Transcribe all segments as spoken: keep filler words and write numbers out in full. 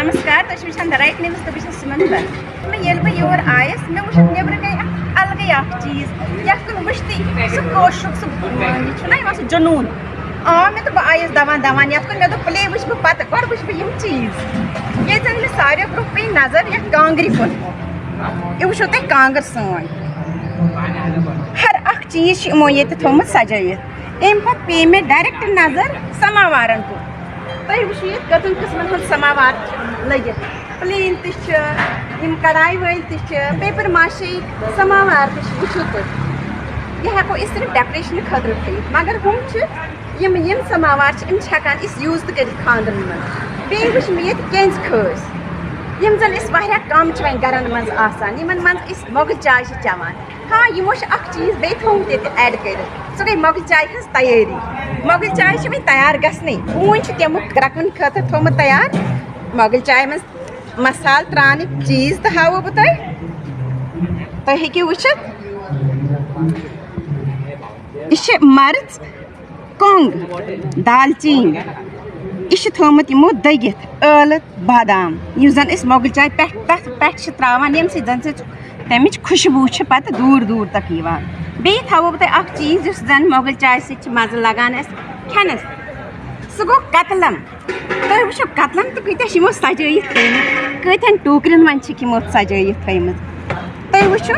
نمسکار، تُہۍ چھِو وٕچھان The Right News تہٕ بہٕ چھَس سِمن بٹ۔ مےٚ ییٚلہِ بہٕ یور آیَس، مےٚ وٕچھ نیٚبرٕ کَنہِ اَکھ الگٕے اَکھ چیٖز، یَتھ کُن وٕچھتٕے سُہ کٲشرُک سُہ، یہِ چھُنہ یِوان سُہ جنوٗن۔ آ، مےٚ دوٚپ بہٕ آیَس دَوان دَوان یَتھ کُن، مےٚ دوٚپ پٕلے وٕچھِ بہٕ پَتہٕ، گۄڈٕ وٕچھِ بہٕ یِم چیٖز۔ ییٚتہِ زَن مےٚ ساروِیو برونٛہہ پیٚیہِ نظر یَتھ کانٛگرِ کُن، یہِ وٕچھِو تُہۍ کانٛگٕر سٲنۍ۔ ہر اَکھ چیٖز چھِ یِمو ییٚتہِ تھوٚومُت سَجٲیِتھ۔ اَمہِ پَتہٕ پیٚیہِ مےٚ ڈایریکٹ نظر سَماوارَن کُن۔ تُہۍ وٕچھِو ییٚتہِ کٔژَن قٕسمَن ہُنٛد سَماوار چھِ لٔگِتھ۔ پٕلین تہِ چھِ، یِم کڑایہِ وٲلۍ تہِ چھِ، پیپر ماشی سَماوار تہِ چھِ، وٕچھِو تُہۍ۔ یہِ ہٮ۪کو أسۍ صرف ڈیکوریشنہٕ خٲطرٕ تھٲیِتھ، مگر ہُم چھِ یِم، یِم سَماوار چھِ، یِم چھِ ہٮ۪کان أسۍ یوٗز تہِ کٔرِتھ خانٛدرَن منٛز۔ بیٚیہِ وٕچھ مےٚ ییٚتہِ کینٛزِ کھٲسۍ، یِم زَن أسۍ واریاہ کَم چھِ وۄنۍ گَرَن منٛز آسان، یِمَن منٛز أسۍ مۄگٕج چاے چھِ چٮ۪وان۔ ہاں، یِمو چھِ اَکھ چیٖز بیٚیہِ تھوٚومُت ییٚتہِ ایڈ کٔرِتھ، سُہ گٔے مۄگٕج چاے ہٕنٛز تیٲری۔ مۄگٕج چاے چھِ وۄنۍ تیار گژھنٕے، ڈوٗنۍ چھِ تِم گرٛٮ۪کوٕنۍ خٲطرٕ تھوٚومُت تیار، مۄگٕج چایہِ منٛز مصالہٕ ترٛاونٕکۍ چیٖز تہٕ ہاوو بہٕ تۄہہِ، تُہۍ ہیٚکِو وٕچھِتھ۔ یہِ چھِ مرٕژ، کۄنٛگ، دالچیٖن، یہِ چھِ تھٲومٕژ یِمو دٔگِتھ، ٲلہٕ، بادام، یُس زَن أسۍ مۄگٕج چاے پٮ۪ٹھ، تَتھ پٮ۪ٹھ چھِ ترٛاوان، ییٚمہِ سۭتۍ زَن سُہ تَمِچ خوشبوٗ چھِ پَتہٕ دوٗر دوٗر تک یِوان۔ بیٚیہِ تھاوو بہٕ تۄہہِ اَکھ چیٖز، یُس زَن مۄگٕج چاے سۭتۍ چھِ مَزٕ لَگان اَسہِ کھٮ۪نَس، سُہ گوٚو کَتلَم۔ تُہۍ وٕچھِو کَتلَم تہِ کۭتیٛاہ چھِ یِمو سَجٲیِتھ تھٲیمٕتۍ، کۭتیٛاہَن ٹوٗکرٮ۪ن منٛز چھِکھ یِمو سَجٲیِتھ تھٲیمٕژ۔ تُہۍ وٕچھِو،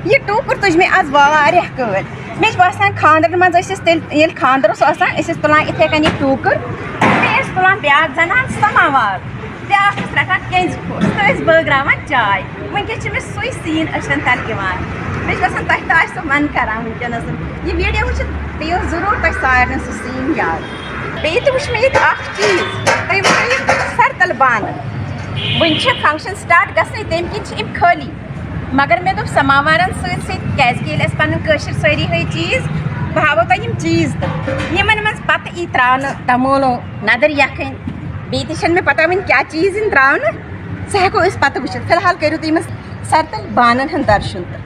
یہِ ٹوٗکُر تُج مےٚ آز واریاہ کٲلۍ۔ مےٚ چھِ باسان، خانٛدرَن منٛز ٲسۍ أسۍ تیٚلہِ، ییٚلہِ خانٛدَر اوس آسان، أسۍ ٲسۍ تُلان یِتھَے کٔنۍ یہِ ٹوٗکُر، بیٚیہِ ٲسۍ تُلان بیٛاکھ زَنان سَماوار، بیٛاکھ ٲس رَٹان کینٛزِ پھوٚس تہٕ ٲسۍ بٲگراوان چاے۔ وٕنکیٚس چھِ مےٚ سُے سیٖن أچھَن تَل یِوان۔ مےٚ چھِ باسان، تۄہہِ تہِ آسہِ سُہ من کَران وٕنکیٚنَس۔ یہِ ویٖڈیو وٕچھِتھ پیٚیو ضروٗر تۄہہِ سارنٕے سُہ سیٖن یاد۔ بیٚیہِ تہِ وٕچھ مےٚ ییٚتہِ اَکھ چیٖز، تُہۍ وٕچھِو یِم سَرتَل بانہٕ۔ وٕنہِ چھِ فنٛکشَن سٹارٹ گژھنٕے، تَمہِ کِنۍ چھِ یِم خٲلی۔ مگر مےٚ دوٚپ سَماوارَن سۭتۍ سۭتۍ، کیٛازِکہِ ییٚلہِ اَسہِ پَنُن کٲشِر سٲری ہٲے چیٖز، بہٕ ہاوو تۄہہِ یِم چیٖز تہٕ یِمَن منٛز پَتہٕ یی ترٛاونہٕ تَمولو، نَدٕر یَکھٕنۍ، بیٚیہِ تہِ چھَنہٕ مےٚ پَتہ وٕنہِ کیٛاہ چیٖز یِن ترٛاونہٕ، سُہ ہٮ۪کو أسۍ پَتہٕ وٕچھِتھ۔ فِلحال کٔرِو تُہۍ یِمَن سَرتَل بانَن ہُنٛد دَرشُن تہٕ۔